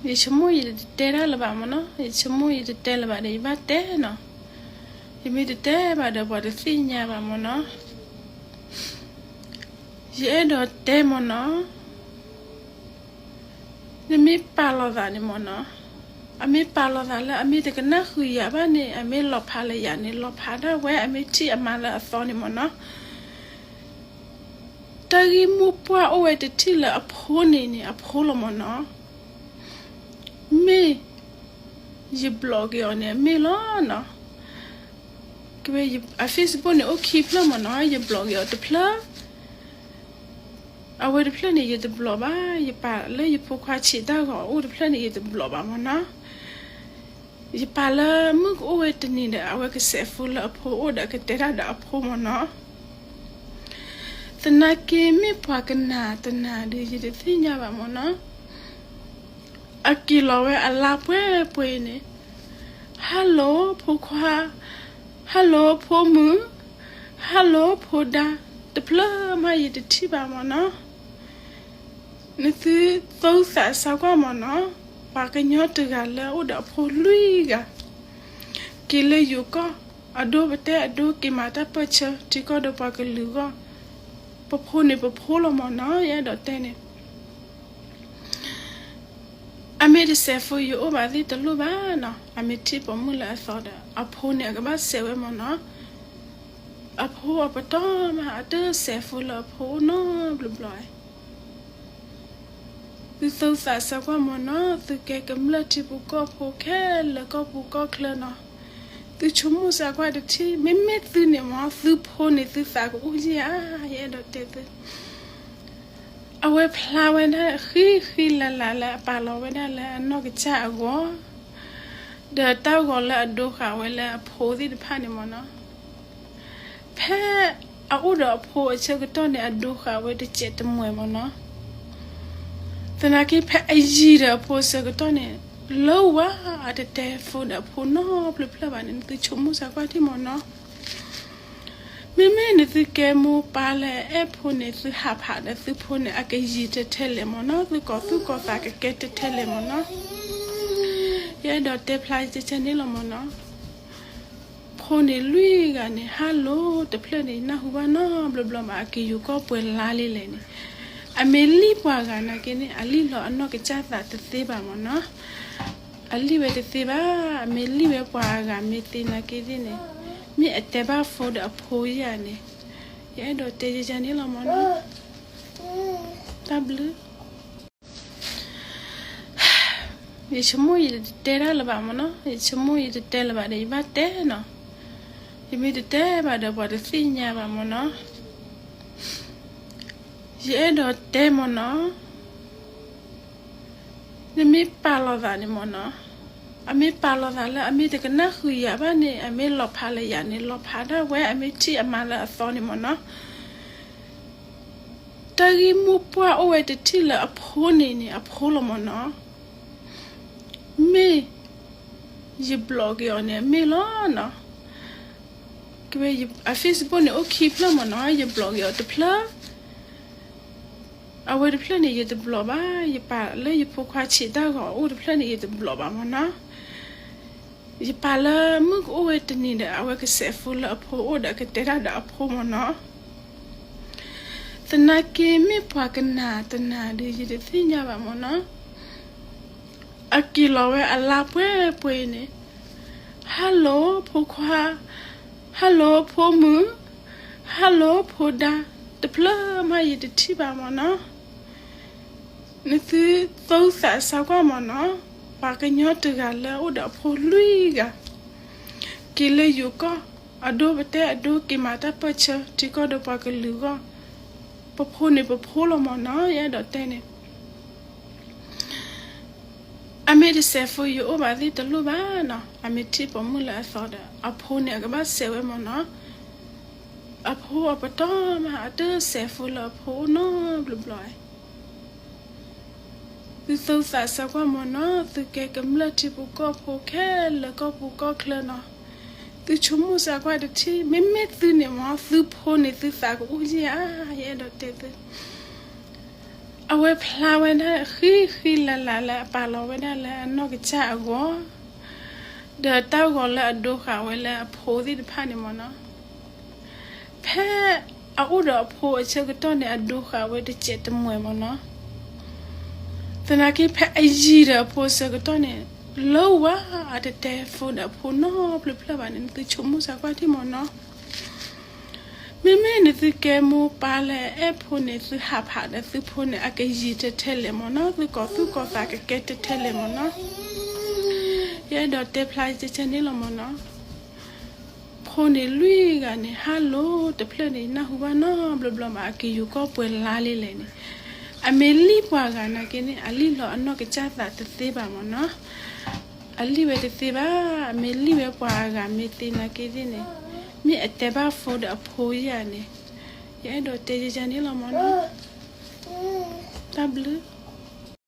ယဆိကမိၣ်ယတတဲတၢ်လၢၤဘၣ်မ့ၢ်နီၤ, ယဆိကမိၣ်ယတတဲလၢၤဘၣ်ဒီး ယဘၣ်တဲနီၤ. ယမ့ၢ်တတဲဘၣ်ဒီး ပှၤတသ့ၣ်ညါဘၣ်မ့ၢ်နီၤ. ယအဲၣ်ဒိးတဲမ့ၢ်နီၤ, နမ့ၢ်ပာ်လီၤသးန့ၣ်မ့ၢ်နီၤ, အမ့ၢ်ပာ်လီၤသးလၢအမ့ၢ်တကနၣ်ဃုာ်ယၤဘၣ်န့ၣ် အမ့ၢ်လီၤဖးလၢယၤန့ၣ် လီၤဖးဒၣ်ဝဲ, အမ့ၢ်ထံၣ်အမါလၢအသီန့ၣ်မ့ၢ်နီၤ. တၢ်ဂ့ၢ်မိၢ်ပှၢ်အိၣ်ဝဲတထံၣ်လၢအဖိန့ၣ်န့ၣ် အဖိလီၤမ့ၢ်နီၤ. မ့ၢ်ယ block က့ၤအီၤန့ၣ် အမ့ၢ်လီၤနီၤ. အ Facebook န့ၣ် အိၣ်ခံဖျၢၣ်မ့ၢ်နီၤ, ယ block က့ၤအီၤတဖျၢၣ်, အဝဲတဖျၢၣ်န့ၣ် ယတ block ဘၣ်, ယပာ်လၢယဖိခွါဆံးတၢ်ဂီၤအအိၣ်တဖျၢၣ်န့ၣ် ယတ block ဘၣ်မ့ၢ်နီၤ. ယပာ်လၢမုၢ်ကအိၣ်ဝဲတနံၤဒီး အဝဲကစဲး phone လၢအဖိအိၣ်ဒီး အကတဲတၢ်ဒီးအဖိမ့ၢ်နီၤ. သနာ်က့မ့ၢ်ပှၤကနၣ်တနၢ်ဒီး ယတသ့ၣ်ညါဘၣ်မ့ၢ်နီၤ. အက့ၤလီၤဝဲအလါပှဲၤပှဲၤအံၤန့ၣ်, Hello ဖိခွါ, Hello ဖိမုၣ်, Hello ဖိဒါ, တဖျၢၣ်မးယတထံၣ်ဘၣ်မ့ၢ်နီၤ. နသုသူသးစၢ်ကွၢ်မ့ၢ်နီၤ, ပှၤကညီတဂၤလၢအအိၣ်ဒီးအဖိလွံၢ်ဂၤ, က့ၤလၢယိၤကီၢ်, အဒိပတဲအဒိက့ၤမၤတၢ်ပၢၢ်ဆၢ ထံကီၢ်ဒီးပှၤကလုာ်အဂီၢ်, ပဖိန့ၣ်ပဖိလီၤမ့ၢ်နီၤ, ယအဲၣ်ဒိးတဲန့ၣ် အမ့ၢ်တစဲး phone ယအိၣ်ဘၣ်သ့ၣ်တလိၣ်ဘၣ်နီၤ, အမ့ၢ်ထံၣ်ပိာ်မုၣ်လၢအသီဒီး အဖိန့ၣ်အကဘၣ်စဲးဝဲမ့ၢ်နီၤ. အဖိအပတီၢ်မး အတစဲး phone လၢအဖိအိၣ်နီတဘျီဘျီ, သုသူသးစၢ်ကွၢ်မ့ၢ်နီၤ, သုကဲကမျၢၢ်ထံဖိကီၢ်ဖိခဲလၢာ်ကီၢ်ပူၤကီၢ်ချၢနီၤ, သုဆိကမိၣ်စၢ်ကွၢ်တထံၣ်, မ့မ့ၢ်သုန့ၣ်မ့ၢ် သုဖိန့ၣ်သုသးကအိၣ်ယဲၢ်ဧါ, ယအဲၣ်ဒိးတဲသု အဝဲဖျါဝဲဒၣ်ဃံဃံလၤလၤလၢအပာ်လီၤဝဲဒၣ်လၢအနီၢ်ကစၢ်အဂီၢ်, ဒီးတၢ်ဂီၤလၢအဒိဃာ်ဝဲလၢအဖိသ့ၣ်တဖၣ်န့ၣ်မ့ၢ်နီၤ, ဖဲအအိၣ်ဒီးအဖိအဆၢကတီၢ်န့ၣ် အဒိဃာ်ဝဲတစဲးတမှဲၤမ့ၢ်နီၤ, သနာ်က့ဖဲအယံၤဒီးအဖိအဆၢကတီၢ်န့ၣ် လၢဝါအတတဲ phone ဒီးအဖိနီတဖျၢၣ်ဘၣ်န့ၣ် နသုဆိကမိၣ်စၢ်ကွၢ်ထံၣ်မ့ၢ်နီၤ. မ့မ့ၢ်နသုကဲမိၢ်ပၢ်လၢအဲၣ်ဖိန့ၣ် သုဟးဖးဒီးသုဖိန့ၣ် အကယံၤထဲထဲလဲၣ်မ့ၢ်နီၤ, သုကီၢ်သူၣ်ကီၢ်သးကကဲထဲထဲလဲၣ်မ့ၢ်နီၤ, ယအဲၣ်ဒိးတဲဖျါကဲကဲန့ၣ်လီၤမ့ၢ်နီၤ. ဖိန့ၣ်လွံၢ်ဂၤန့ၣ် ဟါလိၤတဖျၢၣ်န့ၣ် ယနၢ်ဟူဘၣ်နီတဘျီဘျီဘၣ် အကယူၤကီၢ်ပှဲၤလါလံလဲၣ်န့ၣ်, အမ့ၢ်လံၣ်ပှၤဂၤနာ်က့န့ၣ် အလံၣ်လီၤအနီၢ်ကစၢ်သးတသ့ဘၣ်မ့ၢ်နီၤ. အလံၣ်ဝဲတသ့ဘၣ်, အမ့ၢ်လံၣ်ဝဲပှၤအဂၤမ့ၢ်သ့နာ်က့သ့ၣ်န့ၣ်, မ့ၢ်အတဲဘၣ်ဖိဒီးအဖိယဲၢ်ဧါန့ၣ်, ယအဲၣ်ဒိးတဲယဲန့ၣ်လီၤမ့ၢ်နီၤ. တၢ်ဘျုး ယဆိကမိၣ်ယတတဲတၢ်လၢၤဘၣ်မ့ၢ်နီၤ, ယဆိကမိၣ်ယတတဲလၢၤဘၣ်ဒီး ယဘၣ်တဲနီၤ. ယမ့ၢ်တတဲဘၣ်ဒီး ပှၤတသ့ၣ်ညါဘၣ်မ့ၢ်နီၤ. ယအဲၣ်ဒိးတဲမ့ၢ်နီၤ, နမ့ၢ်ပာ်လီၤသးန့ၣ်မ့ၢ်နီၤ, အမ့ၢ်ပာ်လီၤသးလၢအမ့ၢ်တကနၣ်ဃုာ်ယၤဘၣ်န့ၣ် အမ့ၢ်လီၤဖးလၢယၤန့ၣ် လီၤဖးဒၣ်ဝဲ အမ့ၢ်ထံၣ်အမါလၢအသီန့ၣ်မ့ၢ်နီၤ. တၢ်ဂ့ၢ်မိၢ်ပှၢ်အိၣ်ဝဲတထံၣ်လၢအဖိန့ၣ်န့ၣ် အဖိလီၤမ့ၢ်နီၤ. မ့ၢ်ယ block က့ၤအီၤန့ၣ် အမ့ၢ်လီၤနီၤ. အ Facebook န့ၣ် အိၣ်ခံဖျၢၣ်မ့ၢ်နီၤ, ယ block က့ၤအီၤတဖျၢၣ်, အဝဲတဖျၢၣ်န့ၣ် ယတ block ဘၣ်, ယပာ်လၢယဖိခွါဆံးတၢ်ဂီၤအအိၣ်တဖျၢၣ်န့ၣ် ယတ block ဘၣ်မ့ၢ်နီၤ. ယပာ်လၢမုၢ်ကအိၣ်ဝဲတနံၤဒီး အဝဲကစဲး phone လၢအဖိအိၣ်ဒီး အကတဲတၢ်ဒီးအဖိမ့ၢ်နီၤ. သနာ်က့မ့ၢ်ပှၤကနၣ်တနၢ်ဒီး ယတသ့ၣ်ညါဘၣ်မ့ၢ်နီၤ. အက့ၤလီၤဝဲအလါပှဲၤပှဲၤအံၤန့ၣ်, Hello ဖိခွါ, Hello ဖိမုၣ်, Hello ဖိဒါ, တဖျၢၣ်မးယတထံၣ်ဘၣ်မ့ၢ်နီၤ. နသုသူသးစၢ်ကွၢ်မ့ၢ်နီၤ, ပှၤကညီတဂၤလၢအအိၣ်ဒီးအဖိလွံၢ်ဂၤ, က့ၤလၢယိၤကီၢ်, အဒိပတဲအဒိက့ၤမၤတၢ်ပၢၢ်ဆၢ ထံကီၢ်ဒီးပှၤကလုာ်အဂီၢ်, ပဖိန့ၣ်ပဖိလီၤမ့ၢ်နီၤ, ယအဲၣ်ဒိးတဲန့ၣ် အမ့ၢ်တစဲး phone ယအိၣ်ဘၣ်သ့ၣ်တလိၣ်ဘၣ်နီၤ, အမ့ၢ်ထံၣ်ပိာ်မုၣ်လၢအသီဒီး အဖိန့ၣ် အကဘၣ်စဲးဝဲမ့ၢ်နီၤ, အဖိအပတီၢ်မး အတစဲး phone လၢအဖိအိၣ်နီတဘျီဘျီ, သုသူသးစၢ်ကွၢ်မ့ၢ်နီၤ, သုကဲကမျၢၢ်ထံဖိကီၢ်ဖိခဲလၢာ်ကီၢ်ပူၤကီၢ်ချၢနီၤ, သုဆိကမိၣ်စၢ်ကွၢ်တထံၣ်, မ့မ့ၢ်သုန့ၣ်မ့ၢ် သုဖိန့ၣ်သုသးကအိၣ်ယဲၢ်ဧါ, ယအဲၣ်ဒိးတဲသု အဝဲဖျါဝဲဒၣ်ဃံဃံလၤလၤလၢအပာ်လီၤဝဲဒၣ်လၢအနီၢ်ကစၢ်အဂီၢ်, ဒီးတၢ်ဂီၤလၢအဒိဃာ်ဝဲလၢအဖိသ့ၣ်တဖၣ်န့ၣ်မ့ၢ်နီၤ, ဖဲအအိၣ်ဒီးအဖိအဆၢကတီၢ်န့ၣ် အဒိဃာ်ဝဲတစဲးတမှဲာ်မ့ၢ်နီၤ. သနာ်က့ဖဲအယံၤဒီးအဖိအဆၢကတီၢ်န့ၣ် လၢဝါအတတဲ phone ဒီးအဖိနီတဖျၢၣ်ဘၣ်န့ၣ် နသုဆိကမိၣ်သံကွၢ်ထံၣ်မ့ၢ်နီၤ. မ့မ့ၢ်နသုကဲမိၢ်ပၢ်လၢအအဲၣ်ဖိန့ၣ် သုဟးဖးဒီးသုဖိန့ၣ် အကယံၤထဲထဲလဲၣ်မ့ၢ်နီၤ, သုကိးသူၣ်ကိးသးကကဲထဲထဲလဲၣ်မ့ၢ်နီၤ. ယအဲၣ်ဒိးတဲဖျါကကန့ၣ်လီၤမ့ၢ်နီၤ. ဖိန့ၣ်လွံၢ်ဂၤန့ၣ် ဟါလိၤတဖျၢၣ်န့ၣ် နၢ်ဟူဘၣ်နီတဘျီဘျီဘၣ် အကယူၤကီၢ်ပှဲၤလါလံလဲၣ်န့ၣ်, အမ့ၢ်လံၣ်ပှၤဂၤနာ်က့န့ၣ် အလံၣ်လီၤအနီၢ်ကစၢ်သးတသ့ဘၣ်မ့ၢ်နီၤ. အလံၣ်ဝဲတသ့ဘၣ်, အမ့ၢ်လံၣ်ဝဲပှၤအဂၤမ့ၢ်သ့နာ်က့သ့ၣ်န့ၣ်, မ့ၢ်အတဲဘၣ် phone ဒီးအဖိယၤန့ၣ်, ယအဲၣ်ဒိးတဲယကန့ၣ်လီၤမ့ၢ်နီၤ. တၢ်ဘျုး